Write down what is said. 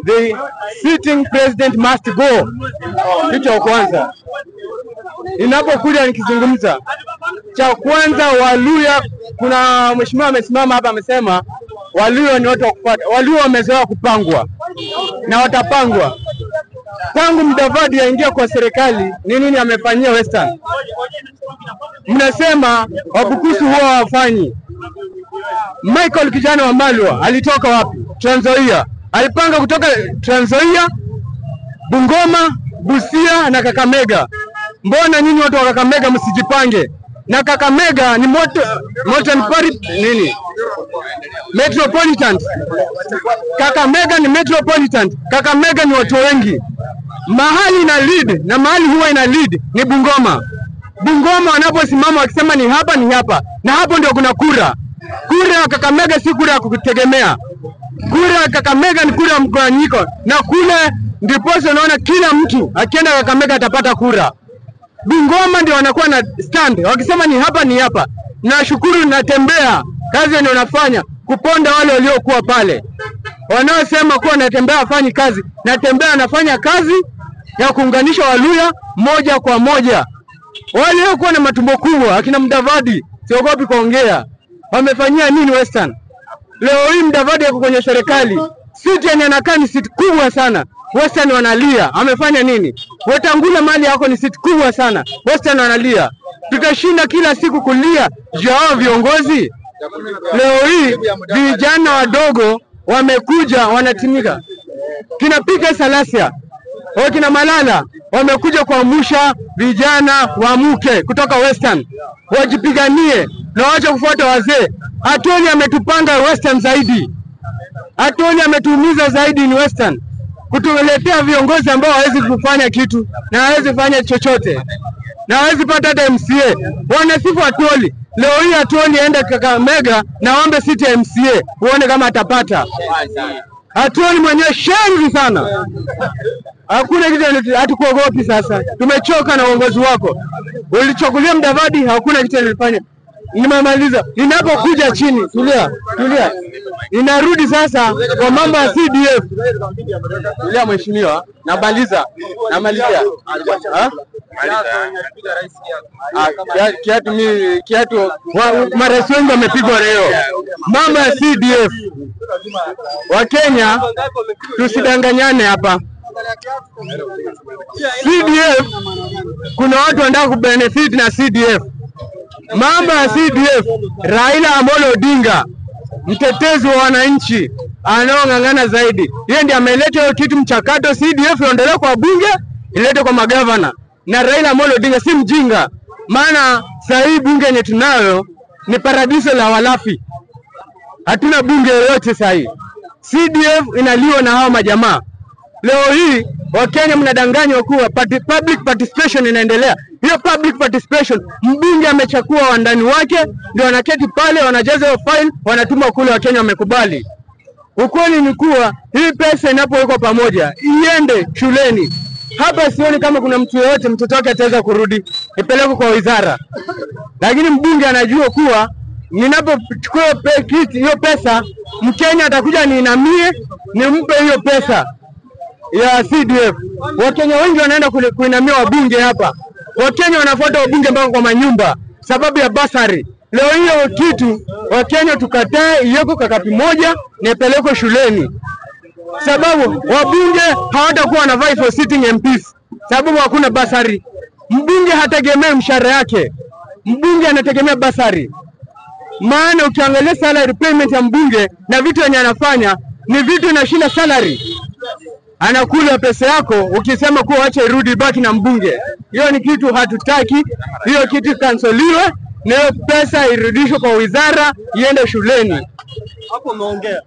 The sitting president must go. Kitu cha kwanza ninapokuja nikizungumza, cha kwanza Waluya, kuna mheshimiwa amesimama hapa amesema Waluya ni watu wa kufuata. Waluya wamezoea kupangwa na watapangwa. Tangu Mudavadi aingia kwa serikali, ni nini amefanyia Western? Mnasema Wabukusu huwa hawafanyi. Michael kijana wa Malwa alitoka wapi? Trans Nzoia. Alipanga kutoka Trans Nzoia, Bungoma, Busia na Kakamega. Mbona nyinyi watu wa Kakamega msijipange? Na Kakamega ni moto, nini? Metropolitan. Kakamega ni metropolitan. Kakamega ni watu wengi. Mahali ina lead na mahali huwa ina lead ni Bungoma. Bungoma wanaposimama wakisema ni hapa ni hapa, na hapo ndio kuna kura. Kura ya Kakamega si kura ya kutegemea. Kura ya Kakamega ni kura ya mgawanyiko, na kule ndiposa unaona kila mtu akienda Kakamega atapata kura. Bungoma ndio wanakuwa na stand, wakisema ni hapa ni hapa. Nashukuru, natembea kazi ndio nafanya kuponda wale waliokuwa pale wanaosema kuwa natembea hafanyi kazi. Natembea anafanya kazi ya kuunganisha Waluya moja kwa moja. Waliokuwa na matumbo kubwa akina Mudavadi, siogopi kuongea, wamefanyia nini Western? Leo hii Mudavadi yuko kwenye serikali, siti yenye anakaa ni siti kubwa sana. Western wanalia, amefanya nini? Wetangula mali yako ni siti kubwa sana, Western wanalia. Tutashinda kila siku kulia juu ya hao viongozi. Leo hii vijana wadogo wamekuja wanatimika, kina Pika Salasia wakina Malala wamekuja kuamsha vijana waamuke kutoka Western, wajipiganie na waache kufuata wazee. Atoli ametupanga Western zaidi, Atoli ametuumiza zaidi ni Western, kutuletea viongozi ambao hawezi kufanya kitu na hawezi kufanya chochote na hawezi pata hata MCA. Wanasifu Atoli. Leo hii Atoli aende Kakamega na waombe siti ya MCA, uone kama atapata. Atoli mwenyewe shenzi sana. Hakuna kitu, hatukuogopi sasa. Tumechoka na uongozi wako. Ulichukulia Mudavadi, hakuna kitu alifanya. Nimemaliza. Ninapokuja chini, tulia, tulia. Ninarudi sasa kwa mambo ya CDF. Tulia mheshimiwa, namaliza. Namalizia. Ha? Kiatu mimi kiatu marais wengi wamepigwa leo. Mambo ya CDF. Wakenya tusidanganyane hapa. CDF kuna watu wanataka kubenefit na CDF. Mambo ya CDF, Raila Amolo Odinga mtetezi wa wananchi anaong'ang'ana zaidi, yeye ndiye ameleta hiyo kitu mchakato. CDF iondolewe kwa bunge, ilete kwa magavana. Na Raila Amolo Odinga si mjinga, maana sasa hii bunge yenye tunayo ni paradiso la walafi. Hatuna bunge yoyote sasa hii. CDF inaliwa na hawa majamaa. Leo hii Wakenya mnadanganywa kuwa public participation inaendelea. Hiyo public participation, mbunge amechakua wandani wake ndio wanaketi pale, wanajaza hiyo file, wanatuma kule, Wakenya wamekubali. Ukweli ni kuwa hii pesa inapowekwa pamoja iende shuleni. Hapa sioni kama kuna mtu yeyote mtoto wake ataweza kurudi, ipelekwe kwa wizara. Lakini mbunge anajua kuwa ninapochukua hiyo pesa, Mkenya atakuja niinamie nimpe hiyo pesa ya CDF. Wakenya wengi wanaenda kuinamia wabunge hapa. Wakenya wanafuata wabunge mpaka kwa manyumba sababu ya basari. Leo hiyo kitu Wakenya tukatae, iwekwe kakapi moja na ipelekwe shuleni, sababu wabunge hawatakuwa wanavai for sitting MPs, sababu hakuna basari. Mbunge hategemei mshahara yake, mbunge anategemea basari. Maana ukiangalia salary payment ya mbunge na vitu yenye anafanya ni vitu inashinda salary. Anakula pesa yako, ukisema kuwa acha irudi baki na mbunge, hiyo ni kitu hatutaki. Hiyo kitu kansoliwe na hiyo pesa irudishwe kwa wizara iende shuleni. Hapo umeongea.